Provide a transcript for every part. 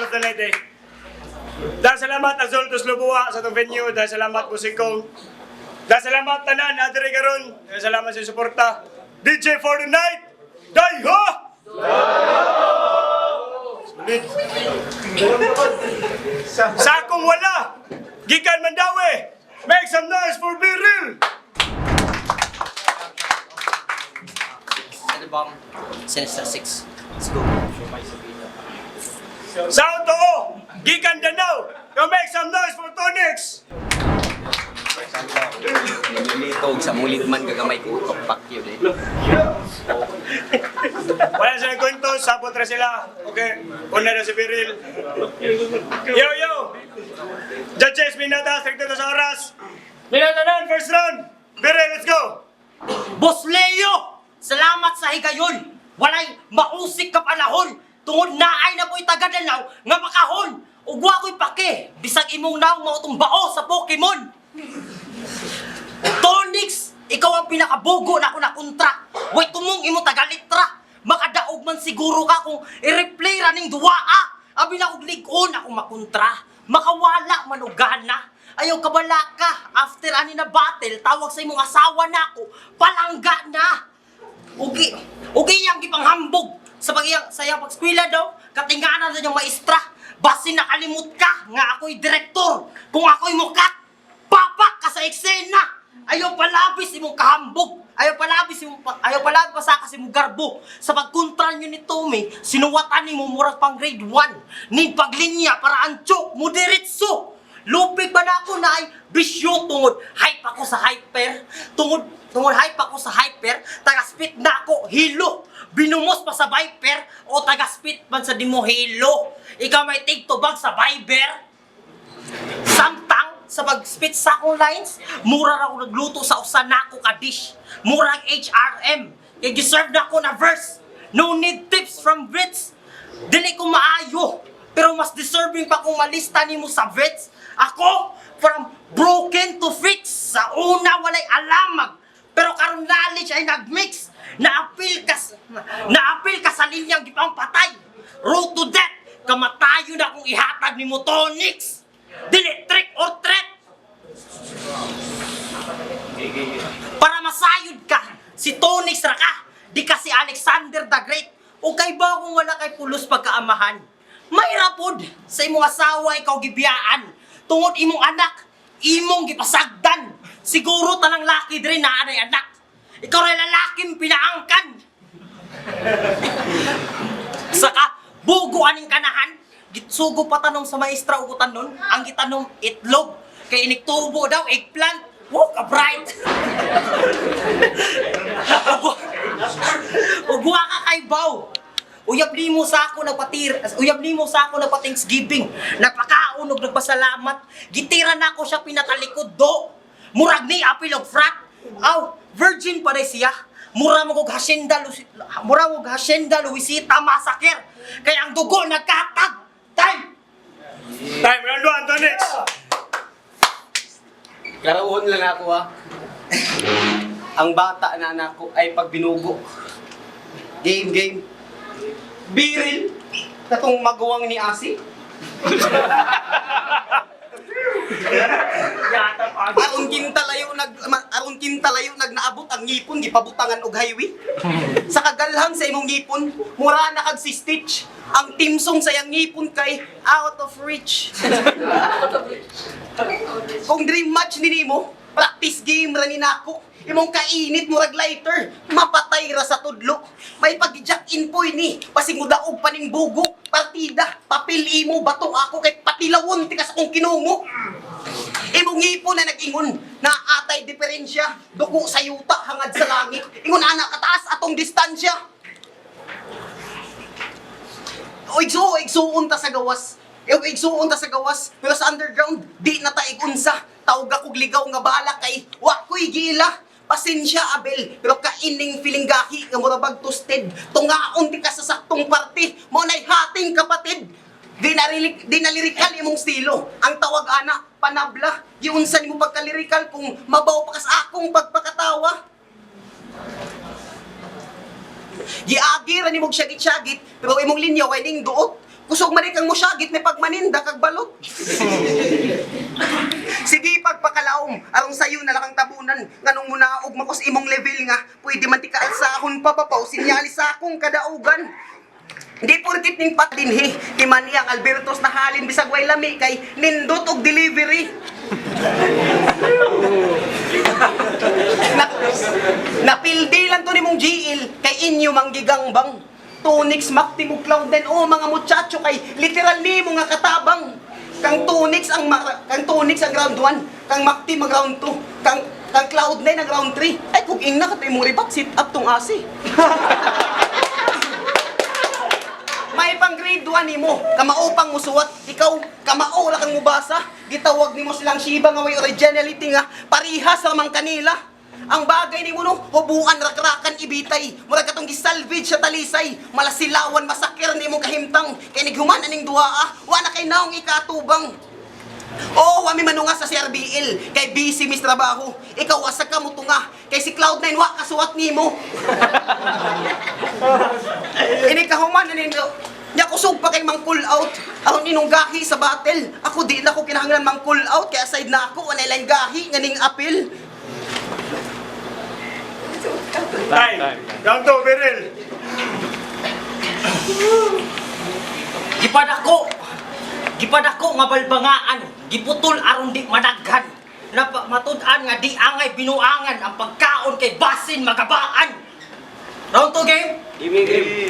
battle of the night eh. Dahil salamat Azul Tusloboa sa itong venue, dahil salamat Busikong. Dahil salamat tanan adre karon, dahil salamat sa suporta. DJ for the night, Daiho! Solid. Sa akong wala, gikan Mandaue, make some noise for Be Real! Ano bang Sinister 6? Let's go. Sa totoo, gikan Danao, you make some noise for Tonix! Nililitog sa mulid man gagamay ko kapak yun eh. Wala silang kwento, sabot ra sila. Okay, una na si Biril. Yo, yo! Judges, minata, stricto na sa oras. Minata na, first round! Biril, let's go! Boss Leo! Salamat sa higayon! Walay mausik ka panahon! Tungod na ay na po'y taga-Danao nga makahon! Ug wa ko'y pake! Bisag imong naong mautong bao sa Pokemon! Tonix! Ikaw ang pinakabugo na ako na kontra! Way tumong imo tagalitra! Makadaog man siguro ka kung i-replay ra ning duwa ah! Abi na og lig-on ako makontra! Makawala man og gana! Ayaw kabala ka! After ani na battle, tawag sa imong asawa na ako, palangga na! Ugi, ugi iyang gipanghambog sa pag sa iyang pagskwela daw, katinganan sa iyang maestra. Basin nakalimot ka nga ako'y direktor. Kung ako'y mukat, papa ka sa eksena. Ayaw palabis imong kahambog. Ayaw palabis pasaka sa imong garbo. Sa pagkontra niyo ni Tommy, sinuwatan nimo murag pang grade 1. Ning paglinya para ancho, mo diretso. Lupig ba na ako na ay bisyo tungod hype ako sa hyper tungod tungod hype ako sa hyper taga-spit na ako hilo binumos pa sa viper o taga-spit man sa dimo hilo ikaw may tigtubag sa Viber. Samtang sa pag-spit sa akong lines, mura ra ako nagluto sa usa nako ka dish. Murag HRM. Kay giserve na ako na verse. No need tips from Brits. Dili ko maayo. Pero mas deserving pa kung malista nimo sa vets. Ako, from broken to fix. Sa una walay alamag. Pero karon knowledge ay nagmix. Naapil ka sa linyang gipang patay. Road to death. Kamatayo na kung ihatag ni Motonix. Dili trick or threat. Para masayod ka, si Tonix ra ka. Di ka si Alexander the Great. O kay ba kung wala kay pulos pagkaamahan? May rapod sa imong asawa ikaw gibiyaan. Tungod imong anak, imong gipasagdan. Siguro tanang laki diri na anay anak. Ikaw ra lalaking pinaangkan. Saka bugo aning kanahan, gitsugo pa tanom sa maestra ug tanon, ang gitanom itlog kay iniktubo daw eggplant. Wow, ka bright. Ug wa ka kay baw. Uyab nimo sa ako nagpatir, uyab nimo sa ako nagpa-Thanksgiving, nagpakaon og nagpasalamat. Gitira na ako siya pinatalikod do. Murag ni apil og frat. Aw, virgin pa day siya. Mura mo og hacienda Luisita Massacre. Kay ang dugo nagkatag. Time. Time, round 1, Tonix! Klaruhon lang ako ha. Ang bata na anak ko ay pagbinugo. Game, game. Biril! Katong maguwang ni Asi. Aron kintalayo nagnaabot ang ngipon gipabutangan og highway. Sa kagalhang sa imong ngipon, mura na kag si Stitch. Ang timsong sa iyang ngipon kay out of reach. Kung dream match ni nimo, practice game ra ni nako. Imong kainit murag lighter, mapatay ra sa tudlo. May pag-jack in po ni, basig mo daog pa ning bugo, partida, papel imo, bato ako kay patilawon ti ka sa kong kinungo. Imong ngipon na nag-ingon, na atay diferensya, duko sa yuta hangad sa langit. Ingon ana kataas atong distansya. O igsuo, igsuon ta sa gawas. O igsuon ta sa gawas, pero sa underground, di na ta igunsa. Tawag akong ligaw nga bala kay wa ko'y gila. Pasensya, Abel, pero kaining feeling gahi nga mura bag toasted. Tungaon ti ka sa saktong parte, mo na'y hating kapatid. Di na lirikal imong estilo. Ang tawag ana, panabla. Giunsa nimo pagkalirikal kung mabaw pa ka sa akong pagpakatawa. Giagi ra nimog syagit-syagit, pero imong linya way ning duot. Kusog man kang musyagit may pagmaninda kag balot. Sige pagpakalaom, arong sayo na lang ang tabunan, nganong munaog makos imong level nga, pwede man ti kaalsahon pa papaw, sinyalis sa akong kadaugan. Di porkit ning patdinhi, timani ang Albertos na halin bisag way lami kay nindot og delivery. Na, napildi lang to nimong GL kay inyo manggigangbang. Tunix makti mo cloud din oh mga muchacho kay literal nimo nga katabang. Kang Tunix ang round 1, kang Makti mag round 2, kang Cloud 9 ang round 3. Ay kung ingna ka to imong ribat sit up tong asi. May pang grade 1 nimo, kamao pang musuwat, ikaw kamao ra kang mubasa, gitawag nimo silang shiba nga way originality nga parihas ra man kanila. Ang bagay nimo no, hubuan rakrakan ibitay, murag katong gisalvage sa talisay, malasilawan masakir nimo kahimtang, kay nighuman aning duhaa, wa na kay naong ikatubang. Oo, wami manunga sa CRBL, kay busy mis trabaho. Ikaw asa ka mutunga, kay si Cloud9 wa kasuwat nimo. Ini kahuman ani nya kusog pa kay mang call out. Aron inong gahi sa battle. Ako di na ko kinahanglan mang call out kay aside na ako anay lang gahi nga ning appeal. Time. Round 2, Beryl. Gipadako. Gipadako nga balbangaan, giputol aron di madaghan. Napa matud-an nga di angay binuangan ang pagkaon kay basin magabaan. Round 2 game.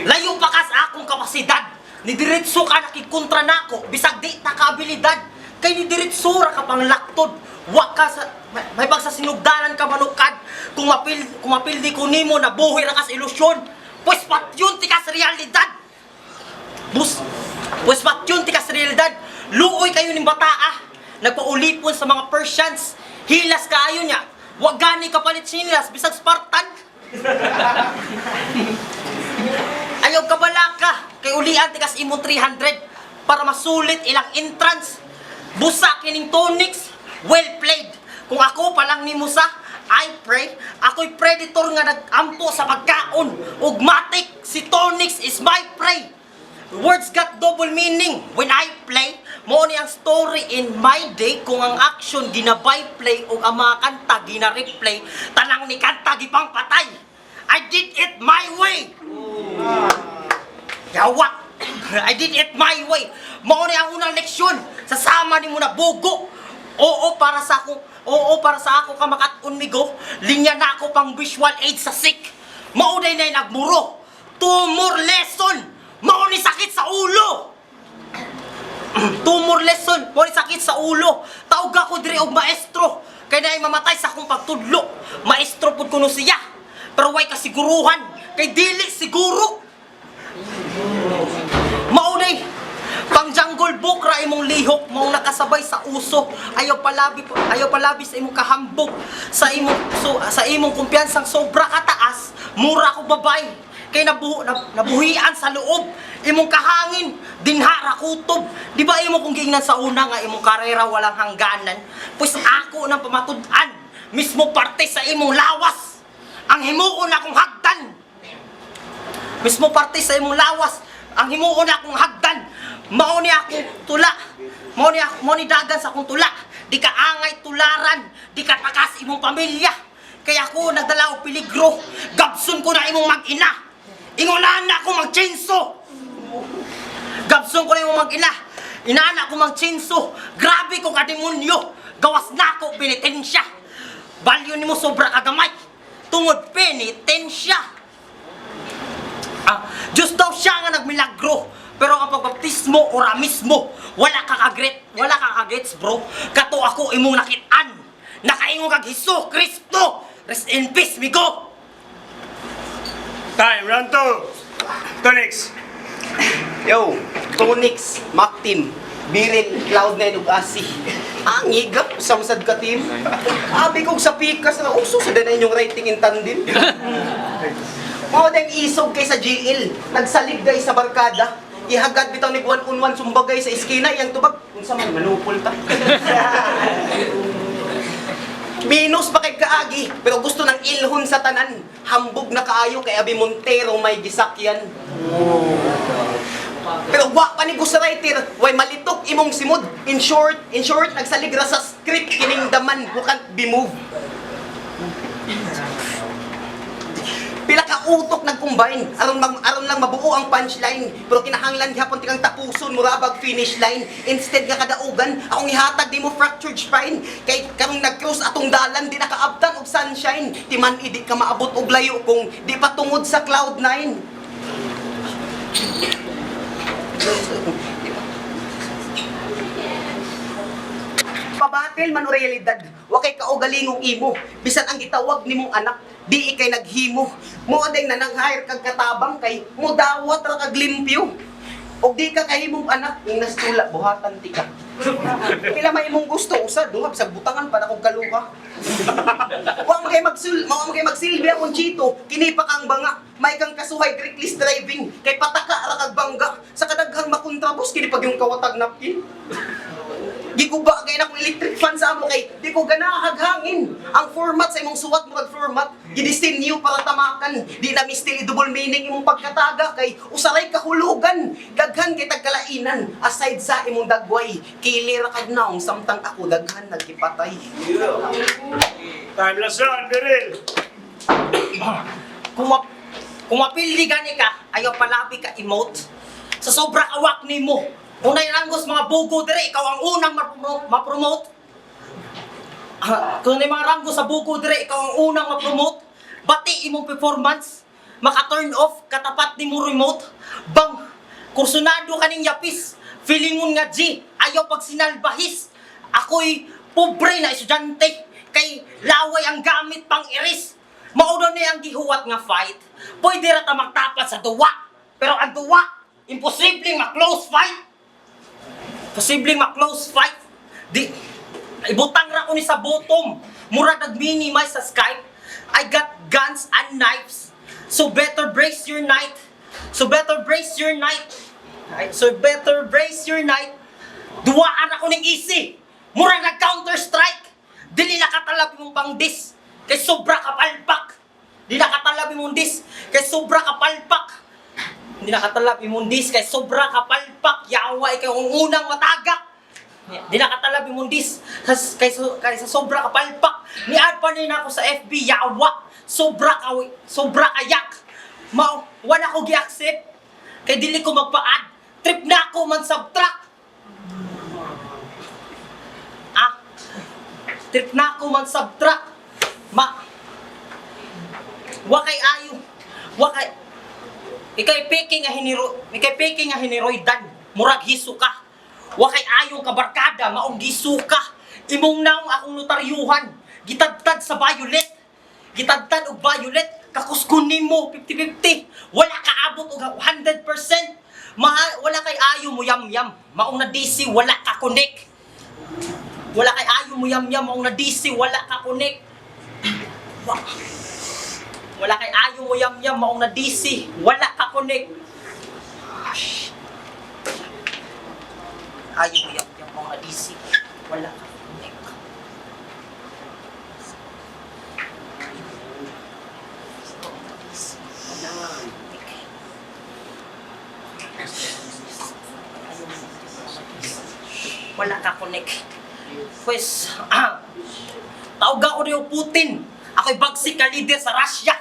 Layo pa ka sa akong kapasidad. Nidiretso ka nakikontra nako bisag di ta kaabilidad. Kay nidiretso ra ka pang laktod. Wa ka sa may pagsasinugdanan ka manukad. Kung mapildi ko nimo na buhi ra ka sa ilusyon. Pues patyon ti ka sa realidad. Bus, pues patyon ti ka sa realidad. Luoy kayo ning bataa. Nagpaulipon sa mga Persians. Hilas kaayo niya. Wa gani kapalit sinilas bisag Spartan. Ayaw kabalaka kay ulian tikas imong 300 para masulit ilang entrance. Busa kining tonics, well played. Kung ako pa lang ni Musa, I pray, ako'y predator nga nagampo sa pagkaon. Ugmatik, si Tonix is my prey. Words got double meaning when I play. Mo ni ang story in my day kung ang action ginabay play o ang mga kanta gina-replay, tanang ni kanta gipang patay. I did it my way. Yawa! I did it my way. Mao ni ang unang leksyon sa sama nimo na bugo. Oo para sa ako ka makat-on migo. Linya na ako pang visual aid sa sick. Mao day na nagmuro. Two more lesson. Mao ni sakit sa ulo. Two more lesson. Mao ni sakit sa ulo. Tawag ako diri og maestro. Kay naay mamatay sa akong pagtudlo. Maestro pud kuno siya. Pero way kasiguruhan kay dili siguro. Maunay, pang jungle book ra imong lihok mao nakasabay sa uso. Ayaw palabi sa imong kahambog, sa imong kumpiyansang sobra kataas, mura ko babay. Kay nabuhian sa loob imong kahangin dinha ra kutob. Di ba imo kung giingnan sa una nga imong karera walang hangganan? Pues ako nang pamatud-an mismo parte sa imong lawas ang himuon akong hagdan. Mismo parte sa imong lawas ang himuon akong hagdan. Mao ni akong tula. Mao ni dagan sa akong tula. Di ka angay tularan, di ka takas imong pamilya. Kaya ako nagdala og peligro. Gabson ko na imong mag-ina. Ingunahan na ako mag-chainsaw. Gabson ko na imong mag-ina. Inaana ko mag-chainsaw. Grabe ko kademonyo. Gawas na ako penitensya. Value nimo sobra kagamay. Tungod penitensya. Ah, Diyos daw siya nga nagmilagro. Pero ang pagbaptismo ora mismo, wala ka kagets, bro. Kato ako imong nakit-an. Nakaingon kag Hesus Kristo. Rest in peace, migo. Time. Round 2. Tonix. Yo, Tonix, Mac Team, Biril, Cloud9 ug Asi. Ang higap samsad ka team. Abi kog sa pikas na uso sa danay inyong rating in tandem. Mao dang isog kay sa GL, nagsalig gay sa barkada. Ihagad bitaw ni one on one sumbagay sa iskina iyang tubag. Unsa man manupol ta. Minus pa kay kaagi, pero gusto ng ilhon sa tanan. Hambog na kaayo kay Abi Montero may gisakyan. Pero wa pa ni ghostwriter, way malitok imong simod. In short, nagsalig ra sa script kining the man who can't be moved. Pila ka utok nag-combine aron lang mabuo ang punchline, pero kinahanglan gihapon tikang tapuson, murabag finish line. Instead nga kadaugan akong ihatag nimo fractured spine, kay karong nag-cross atong dalan, di nakaabtan og sunshine. Timan idi ka maabot og layo kung di pa tungod sa cloud nine. Pabatil man o realidad, wa kay kaugalingong imo. Bisan ang gitawag nimong anak, di ikay naghimo. Mo aday na nang-hire kag katabang kay mo dawat ra kag limpyo. Og di ka kahimong anak, ing nastula buhatan ti ka. Pila may imong gusto usa duha, bisag butangan pa na kog kaluha. Wa man kay magsilbi akong chito, kini pa kang banga, may kang kasuhay reckless driving kay pataka ra kag bangga sa kadaghang makontrabos kini pag yung kawatag napkin. Giguba kay na akong electric fan sa amo kay di ko ganahag hangin. Ang format sa imong suwat murag format, gidisenyo para tamakan. Di na mistil double meaning imong pagkataga kay usaray kahulugan. Daghan kay tagkalainan aside sa imong dagway. Kili ra kag naong samtang ako daghan nagkipatay. Time last round, Beryl. Kung mapili gani ka, ayaw palabi ka emote. Sa sobra kawak nimo. Kung nairangos mga bugo dire, ikaw ang unang ma-promote. Ah, kung may mga ranggo sa bugo dire, ikaw ang unang ma-promote. Bati imong performance, maka-turn off katapat nimo remote. Bang, kursunado kaning yapis. Feelingon nga G, ayaw pag sinalbahis. Ako'y pobre na estudyante, kay laway ang gamit pang iris. Mao daw ni ang gihuwat nga fight. Pwede ra ta magtapat sa duwa. Pero ang duwa, imposibleng ma-close fight. Posibleng ma-close fight. Di, ibutang ra ko ni sa bottom. Murag nag-minimize sa Skype. I got guns and knives. So better brace your night. So better brace your night. Ay, so better brace your night. Duwaan ako ning easy. Murag nag Counter Strike. Dili na katalab imong pangdis. Kay sobra ka palpak. Di na katalab imong dis. Kay sobra ka palpak. Hindi nakatalab imong dis kay sobra ka palpak. Yawa ikaw ang unang matagak. Di nakatalab imong dis kay sa sobra ka palpak. Ni-add pa ni ako sa FB, yawa. Sobra ka sobra kayak. Mao wala ko gi-accept. Kay dili ko magpa-add. Trip na ako man subtract. Ah. Trip na ako man subtract. Ma Wa kay ayo. Wa kay Ikay peke nga hiniroydan, murag hiso ka. Wa kay ayong kabarkada, maong gisu ka. Imong naong akong notaryuhan, gitadtad sa violet. Gitadtad og violet, kakuskon nimo 50-50. Wala ka abot og 100%. Ma wala kay ayo mo yam-yam, maong na DC wala ka connect. Wala kay ayo mo yam-yam, maong na DC wala ka connect. Wala kay ayo mo yam-yam, maong na DC, wala ka connect. Ayo mo yam-yam, maong na DC, wala ka connect. Wala ka connect. Pues, tawag ako niyo Putin. Ako'y bagsik ka leader sa Russia.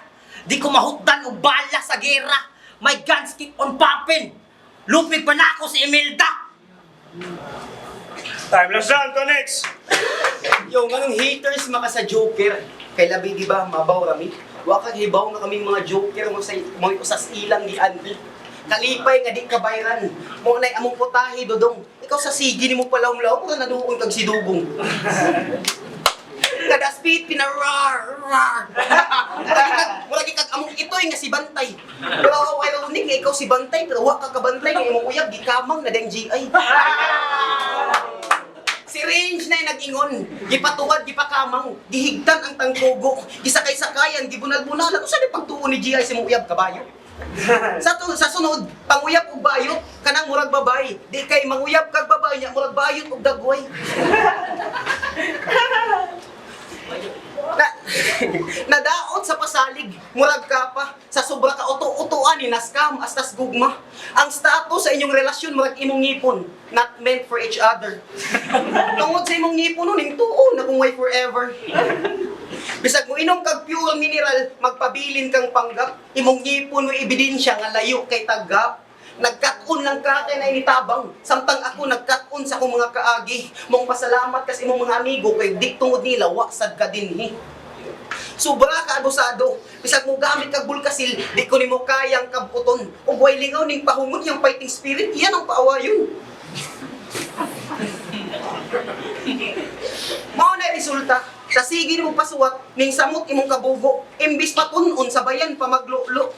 Di ko mahutdan og bala sa gera. My guns keep on popping. Lupig pa na ako si Imelda. Time last round, to next. Yo, nganong haters maka sa Joker? Kay labi di ba mabaw rami? Wa kag hibaw nga kaming mga Joker mo sa mo usas ilang gi Andy. Kalipay nga di ka bayran. Mo nay among putahe dodong. Ikaw sa sige nimo palawm-lawm ug naduon kag sidugong. Kada speed pinarar rar. Murag kag among itoy nga si Bantay. Pero ako ironic nga ikaw si Bantay pero wa ka kabantay nga imong uyab gikamang na deng GI. Si Range na nag-ingon, gipatuwad, gipakamang, gihigtan ang tangkogo, gisakay-sakayan, gibunal-bunalan. Usa ni pagtuo ni GI sa imong uyab kabayo? Sa sunod, panguyab og bayot, kanang murag babay. Di kay manguyab kag babay nya murag bayot og dagway. Na, nadaot sa pasalig, murag ka pa, sa sobra ka uto-utoan ni naskam astas gugma. Ang status sa inyong relasyon murag imong ngipon, not meant for each other. Tungod sa imong ngipon nun, ning tuo na kung way forever. Bisag mo inom kag pure mineral, magpabilin kang panggap, imong ngipon mo ebidensya nga layo kay tagap. Nagkat-on lang ka kay na initabang, samtang ako nagkat-on sa akong mga kaagi. Mong pasalamat kas imong mga amigo kay di tungod nila wa sad ka dinhi. Sobra ka abusado. Bisag mo gamit kag bulkasil, di ko nimo kayang kabuton. Ug way lingaw ning pahungon yang fighting spirit, iyan ang paawayon. Mao na resulta, sa sige nimo pasuwat ning samot imong kabugo, imbis patun-on sa bayan pa maglolo.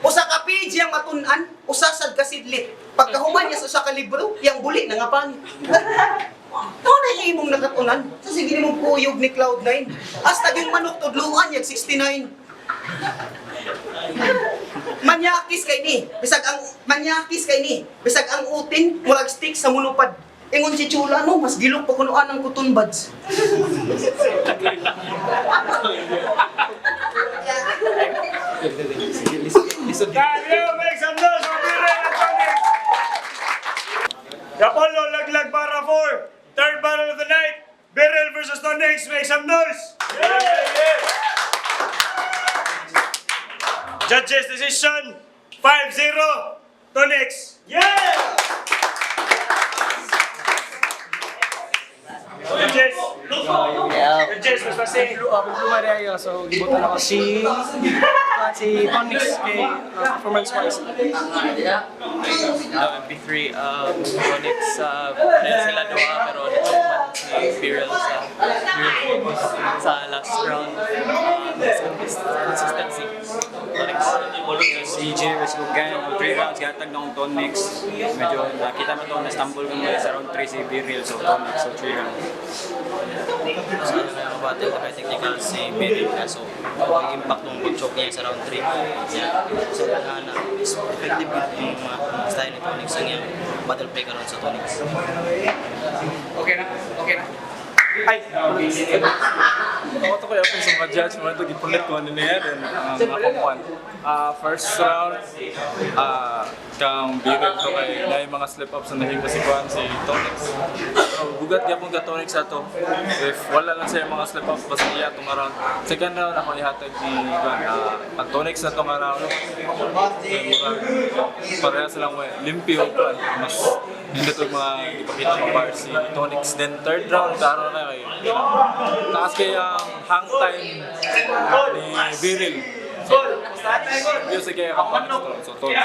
Usa ka page yang matun-an, usa sad ka sidlit. Pagkahuman niya sa usa ka libro, yang buli na nga panit. Mao na yung imong nakatunan sa sige nimong kuyog ni Cloud9. Hasta yung manok tudluan yag 69. Manyakis kay ni, bisag ang manyakis kay ni, bisag ang utin murag stick sa mulupad. Ingon si Chula no, mas gilok pa kunoan ang cotton buds. Yo, make some noise for Birel and Tonix! Apollo Laglag Para 4, third battle of the night, Birel versus Tonix, make some noise! Judges decision, 5-0, Tonix! Yeah! Judges! Judges, mas pasi. Blue so gibutan ako si Tonix kay performance wise. MP3, Onyx, dahil sila duha pero na-choke man si Birrell sa last round. Consistency. Onyx. Si Jerez Gugan, ang 3 rounds gatag ng Tonix. Medyo nakita mo to, na-stumble ko muna sa round 3 si Biril, so Tonix, so 3 rounds. Sa ano battle na technical si Birrell kaso ang impact ng pag-choke niya sa round 3. Yeah. So na na is effective yun yung mga style ni Tonix ang iyang battle play karon sa Tonix. Okay na? Okay na. Ay! Ako to kaya sa mga judge, mga ito, gipulit ko ano niya, then akong one. First round, kang Birel to kay na yung mga slip-ups na nahimo si Juan, si Tonix. So, bugat gyapon ka Tonix ato. If wala lang siya yung mga slip-ups, basta iya itong round. Second round, ako ihatag ni Juan, ang Tonix na itong round. Kay murag, pareha silang way, limpyo pa. Mas hindi ito mga ipakita mga bars si Tonix. Then third round, karon na kay taas kay ang hang time ni Biril. So, yun sige kang Tonix to. So, Tonix.